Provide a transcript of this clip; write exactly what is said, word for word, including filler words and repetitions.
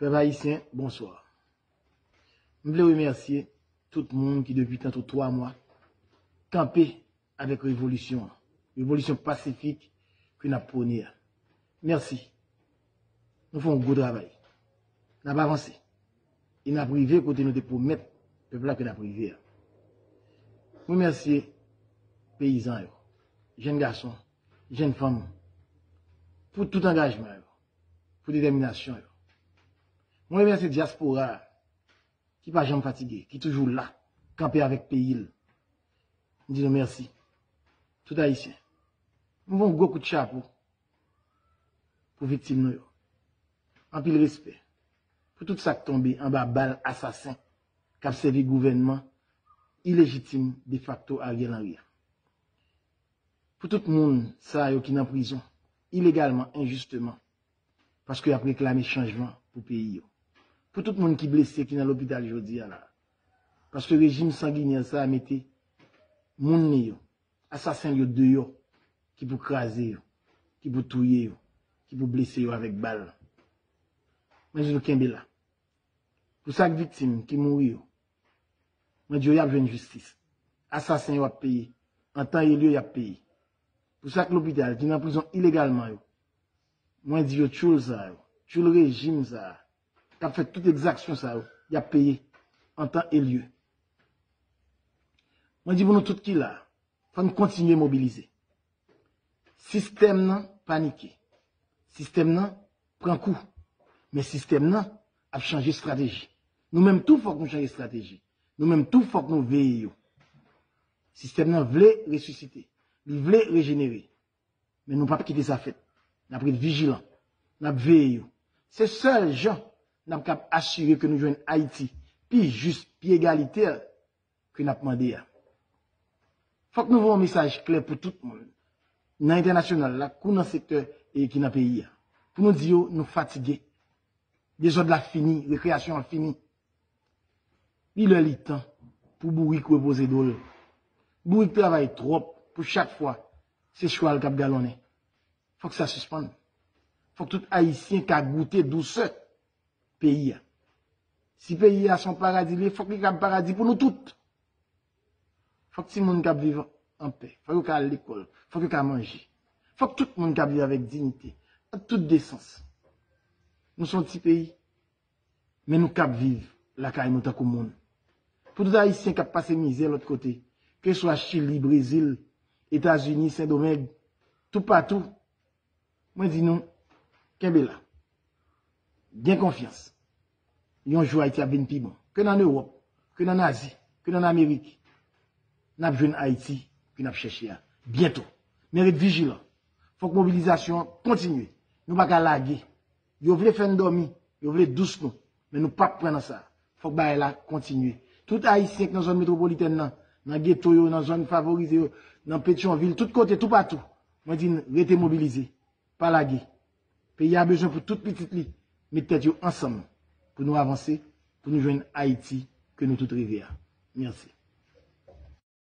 Pèp ayisyen, bonswa. M vle remèsye tout moun ki depi tanto twa mwa kanpe avèk revolisyon an. Revolisyon pasifik ke n ap pwone a. Mèsi. Nou fè yon gwo travay. N ap avanse. E n ap rive kote nou te pwomèt pèp la ke n ap rive a. M remèsye peyizan yo, jèn gason, jèn fanm, pou tout angajman yo, pou detèminasyon yo. Mwen remèsye dyaspora a, ki pa janm fatige, ki toujou la, kanpe avèk peyi l. M di nou mèsi. Tout ayisyen. M voye yon gwo kout chapo pou viktim nou yo. Anpil respè pou tout sa k tonbe anba bal asasen k ap sèvi gouvènman ilejitim defakto Ariel Henry a. Pou tout moun sa yo ki nan prizon ilegalman, enjisteman, paske y ap reklame chanjman pou peyi yo. Pou tout moun ki blese, ki nan lopital jodi a la, paske rejim sanginè sa a mete moun li yo, asasen l yo deyò, ki pou kraze yo, ki pou touye yo, ki pou blese yo avèk bal. Mwen di nou kenbe la. Pou sa k viktim ki mouri yo, mwen di yo y ap jwenn jistis. Asasen yo ap peye. An tan e lye, y ap peye. Pou sa k lopital, ki nan prizon ilegalman yo, mwen di yo tchoul sa yo, tchoul rejim sa a, k ap fè tout egzaksyon sa yo, y ap peye an tan e lye. Mwen di pou nou tout ki la, fò n kontinye mobilize. Sistèm nan panike. Sistèm nan pran kou. Men sistèm nan ap chanje estrateji. Nou menm tou fòk nou chanje estrateji. Nou menm tou fòk nou veye yo. Sistèm nan vle resisite. Li vle rejenere. Men nou p ap kite sa fèt. N ap ret vijilan. N ap veye yo. Se sèl jan n ap kab asire ke nou jwenn Ayiti pi jis, pi egalitè ke n ap mande a. Fòk nou voye yon mesaj klè pou tout moun, nan entènasyonal la, kou nan sektè e ki nan peyi a. Pou nou di yo, nou fatige. Dezòd la fini, rekreyasyon an fini. Li lè li tan pou bourik repoze do l. Bourik travay twòp pou chak fwa se chwal k ap galonnen. Fòk sa sispann. Fòk tout Ayisyen ka goute dousè peyi a. Si peyi a se yon paradi li ye, fòk li kab paradi pou nou tout. Fòk timoun kab viv anpè. Fòk yo ka al lekòl. Fòk yo ka manje. Fòk tout moun kab viv avèk diyite, an tout desans. Nou se yon ti peyi, men nou kab viv lakay nou tankou moun. Pou tout Ayisyen k ap pase mizè lòt kote, keswa Chili, Brezil, Etazini, Sendomeng, toupatou, mwen di nou, kenbe la. Gen konfyans. Yon jou Ayiti ap vin pi bon. Ke n ann Ewòp, ke n ann Azi, ke n ann Amerik, n ap jwenn Ayiti ke n ap chèche a byento. Men ret vijilan. Fòk mobilizasyon an kontinye. Nou pa ka lage. Yo vle fè n dòmi, yo vle dous nou, men nou p ap pran nan sa. Fòk bagay la kontinye. Tout Ayisyen k nan zòn metwopolitèn nan, nan geto yo, nan zòn favorize yo, nan Petyonvil, tout kote, toupatou, mwen di n rete mobilize. Pa lage. Peyi a bezwen pou tout pitit li met tèt yo ansanm pou nou avanse, pou nou jwenn Ayiti ke nou tout reve a. Mèsi.